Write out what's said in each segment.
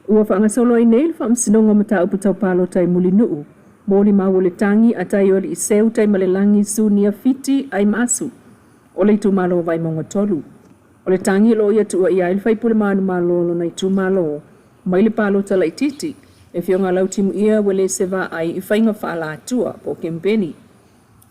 Ua faagasolo ai nei le Faamasinoga o Mataupu Tau Palota i Mulinuu, molimau o le tagi a Taioalii Seu Taimalelagi Sunia Fiti Aimasu o le itumalo o Vaimauga 3. O le tagi o lo o ia tuuaia ai le faipule manumalo o lona itumalo mai le palota laitiiti, le Afioga ia Lautimuia Uelese Vaai i faiga faaalatua po o kempeni.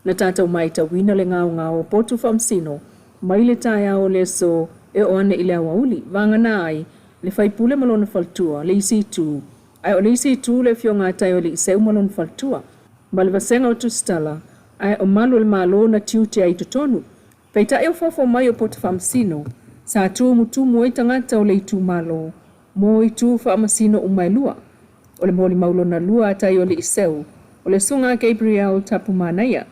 Na tatou maitauina le gaogao o potu faamasino mai le taeao o le aso e oo ane i le aoauli, vagana ai le faipule ma lona faletua, le isi itu, ae o le isi itu le Afioga a Taioalii Seu ma lona faletua, ma le vasega o Tusitala, ae o malu o le Malo na tiute ai i totonu. Peitai o fafo mai o poto faamasino, sa tumutumu ai tagata o le itumalo mo itu faamasino uma e lua. O le molimau lona lua a Taioalii Seu, o le Susuga a Gabriel Tapumanaia,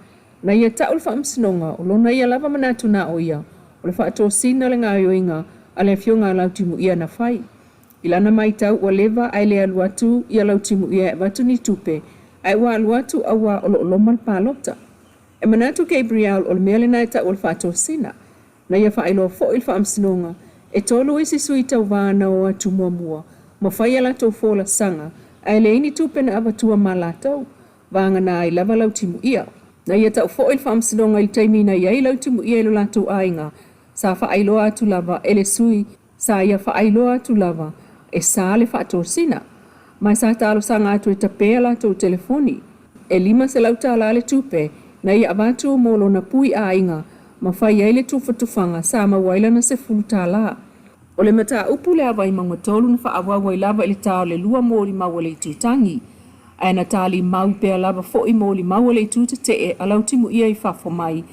na ia ta'u le Faamasinoga o lona ia lava manatu na o ia o le faatosina le gaoioiga a le Afioga a Lautimuia na fai. I lana maitau ua leva ae le alu atu ia Lautimuia e avatu ni tupe ae ua alu atu auā o lo'o loma le palota. E manatu Gabriel o le mea lena e ta'u o le faatosina. Na ia faailoa foi i le Faamasinoga e tolu isi sui tauva na o atu muamua ma fai a latou folasaga ae leai ni tupe na avatua ma latou, vagana ai lava Lautimuia. Na ia tau foi i le Faamasinoga i le taimi na i ai Lautimuia i lo latou aiga, sa faailoa atu lava e le sui sa ia faailoa atu lava e sa le faatosina, ma sa talosaga atu e tape a latou telefoni. E $500 tala le tupe na ia avatu mo lona pui aiga ma fai ai le tufatufaga sa maua ai lana $10 tala. O le mataupu lea a Vaimauga 3 na faaauau ai lava i le ta o le lua molimau a le itutagi, ae na talimau pea lava foi molimau a le itu tetee a Lautimuia i fafo mai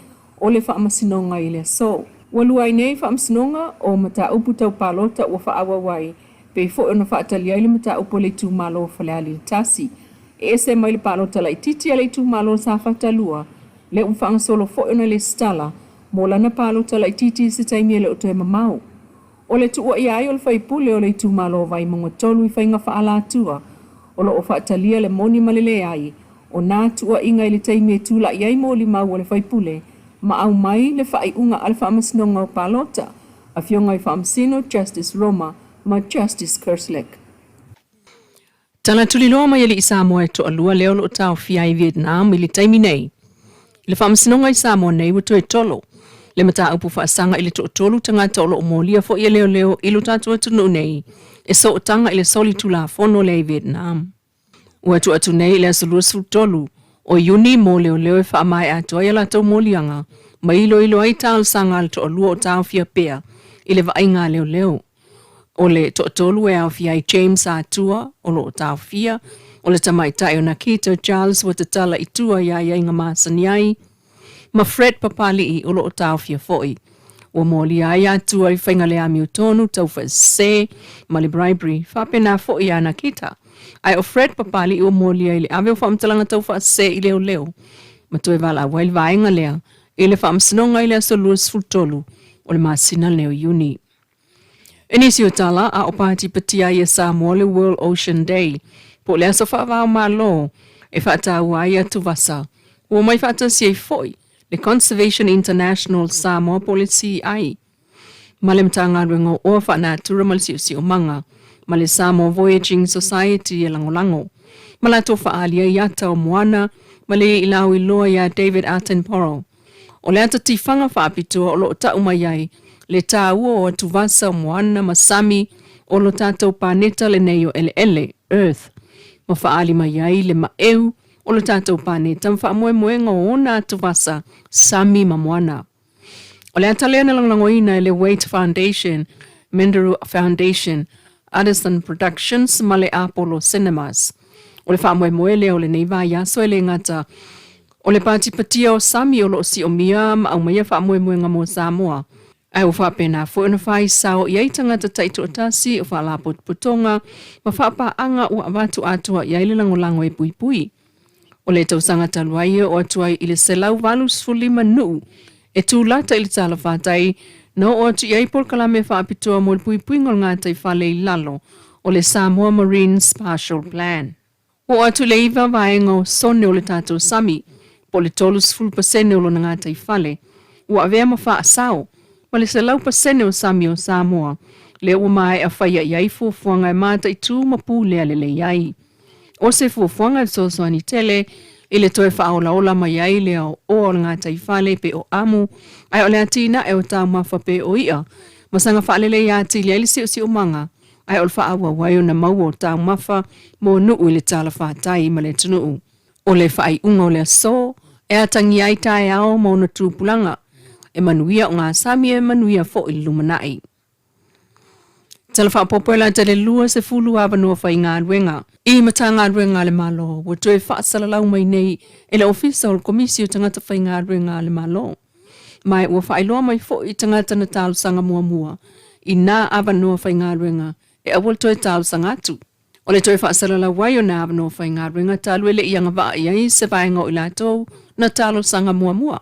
o le Faamasinoga i le aso. Ua lua ai nei Faamasinoga o mataupu tau palota ua faaauau ai, pei foi ona faatali ai le mataupu a le itumalo o Falealili 1. E ese mai le palota laitiiti a le itumalo o Safata 2, lea ua faagasolo foi ona lesitala mo lana palota laitiiti i se taimi e le o toe mamao. O le tuuaia ai o le faipule o le itumalo o Vaimauga 3 i faiga faaalatua, o lo o faatalia le moni ma le leai o nā tuuaiga i le taimi e tula'i ai molimau a le faipule ma aumai le faaiuga a le Faamasinoga o Palota, Afioga i Faamasino Justice Roma ma Justice Kerslake. Tala tuliloa mai alii Samoa e toalua lea o lo o taofia ai Vietnam i le taimi nei. I le Faamasinoga i Samoa nei ua toe tolo le mataupu faasaga i le toatolu tagata o lo o molia foi e leoleo i lo tatou atunuu nei e sootaga i le solitulafono lea i Vietnam. Ua tuu atu nei i le aso 23 o Iuni mo leoleo e faamaea atu ai a latou moliaga ma iloilo ai talosaga a le toalua o taofia pea i le vaaiga a leoleo. O le toatolu e aofia ai James Atua o lo o taofia, o le tamaitai o Nakita Charles ua tatala i tua i aiaiga masani ai, ma Fred Papali'i o lo o taofia foi. Ua molia ai Atua i faiga le amiotonu taufaasese ma le bribery, faapena foi ia Nakita. Ae o Fred Papali'i ua molia i le ave o faamatalaga taufaasese i leoleo ma toe valaau ai le vaega lea i le Faamasinoga i le aso 23 o le masina lea o Iuni. I nisi o tala, a o patipatia ai e Samoa le World Ocean Day, po o le aso faava-o-Malo e faataua ai atuvasa, ua omai faatasi ai foi le Conservation International Samoa po o le CI, ma le Matagaluega o Oa Faanatura ma le Siosiomaga, ma le Samoa Voyaging Society e lagolago, ma latou faaali ai ata o moana ma le iilauiloa iā David Attenborough. O le ata tifaga faapitoa o lo o tau mai ai le taua o atuvasa o moana ma sami o lo tatou paneta lenei o eleele, Earth, ma faaali mai ai le maeu o lo tatou paneta ma faamoemoega o ona atuvasa, sami ma moana. O le ata lea na lagolagoina e le Waite Foundation, Minderoo Foundation, Addison Productions ma le Apollo Cinemas. O le faamoemoe lea o lenei vaiaso e le gata O le patipatia o sami o lo o siomia ma aumaia faamoemoega mo Samoa, ae ua faapena foi ona fai sao i ai tagata taitoatasi o faalapotopotoga ma faapaaga ua avatu atoa i ai le lagolago e puipui. O le tausaga talu ai e oo atu ai i le 185 nuu e tulata i le talafatai na oo atu i ai polokalame faapitoa mo le puipuiga o le gataifale i lalo o le Samoa Marine Spatial Plan. Ua oo atu i le iva vaega o sone o le tatou sami, po o le 30% o lona gataifale, ua avea ma faasao, ma le 100% o sami o Samoa, Lea ua maea faia i ai fuafuaga e mataitū ma pulea lelei ai. O se fuafuaga e fesoasoani tele i le toe faaolaola mai ai le aoaoa o le gataifale pe o amu, ae o le atinae o taumafa pe o i'a, ma saga faaleleia atili ai le siosiomaga, ae o le faaauau ai ona maua o taumafa mo nuu i le talafatai ma le atunuu. O le faaiuga o le aso e atagia ai taeao ma ona tupulaga, e manuia ogasami e manuia foi le lumanai. Tala Faaopoopo e lata i le 20 avanoa faigaluega i Matagaluega a le Malo ua toe faasalalau mai nei e le Ofisa o le Komisi o Tagata Faigaluega a le Malo. Ma ua faailoa mai foi i tagata na talosaga muamua i nā avanoa faigaluega e aua le toe talosaga atu. O le toe faasalalau ai o nā avanoa faigaluega talu e le i agavaa i ai se vaega o i latou na talosaga muamua.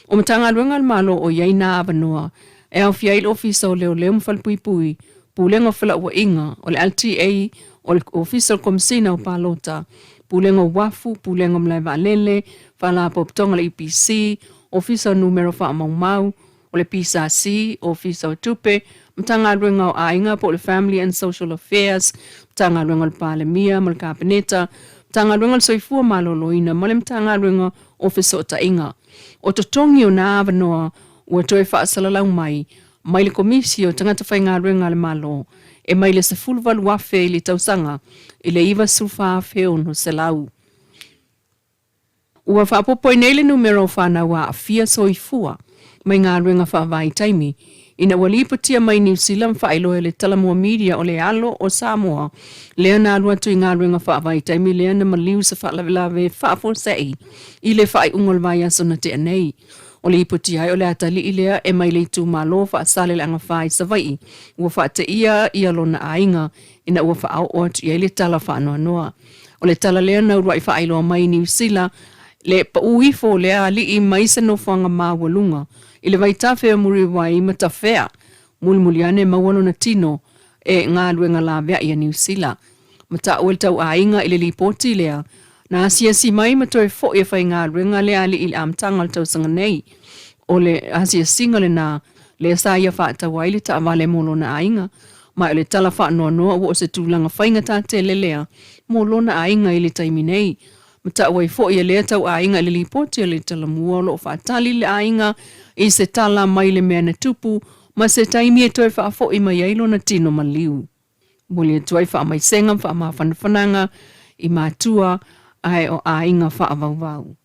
O Matagaluega a le Malo o i ai nā avanoa e aofia ai le Ofisa o Leoleo ma Falepuipui, Pulega o Felauaiga, o le LTA, o le Ofisa o le Komesina o Palota, Pulega o Uafu, Pulega o Malae Vaalele, Faalapotopotoga o le EPC, Ofisa o Numera Faamaumau, o le PSC, Ofisa o Tupe, Matagaluega o Aiga po o le Family and Social Affairs, Matagaluega o le Palemia ma le Kapeneta, Matagaluega o le Soifua Maloloina ma le Matagaluega o Fesootaiga. O totogi o nā avanoa ua toe faasalalau mai mai le Komisi o Tagata Faigaluega a le Malo e mai le $18,000 i le tausaga i le $94,600. Ua faaopoopo ai nei le numera o fanau aafia soifua mai galuega faavaitaimi ina ua lipotia mai Niu Sila ma faailoa e le Talamua Media o le alo o Samoa lea na alu atu i galuega faavaitaimi lea na maliu i se faalavelave faafuasei i le faaiuga o le vaiaso na tea nei. O le lipotia ai o le atalii lea e mai le itumalo Faasaleleaga 4 i Savaii ua faateia ia lona aiga ina ua faaoo atu i ai le tala faanoanoa. O le tala lea na uluai faailoa mai i Niu Sila, le pau ifo o lea alii mai se nofoaga maualuga i le vaitafe o Muriwai ma Tafea, mulimuli ane maua lona tino e galuega laveai a Niu Sila. Ma taua le tauaiga i le lipoti lea, na asiasi mai ma toe foi e faigaluega lea alii i le amataga o le tausaga nei. O le asiasiga lena lea sa ia faatau ai le taavale mo lona aiga, ma o le tala faanoanoa ua o se tulaga faigata tele lea mo lona aiga i le taimi nei. Ma tau ai foi e lea tauaiga i le lipoti a le Talamua o lo o faatali le aiga i se tala mai le mea na tupu ma se taimi e toe faafoi mai ai lona tino maliu. Momoli atu ai faamaisega ma faamafanafanaga i matua ae o aiga faavauvau.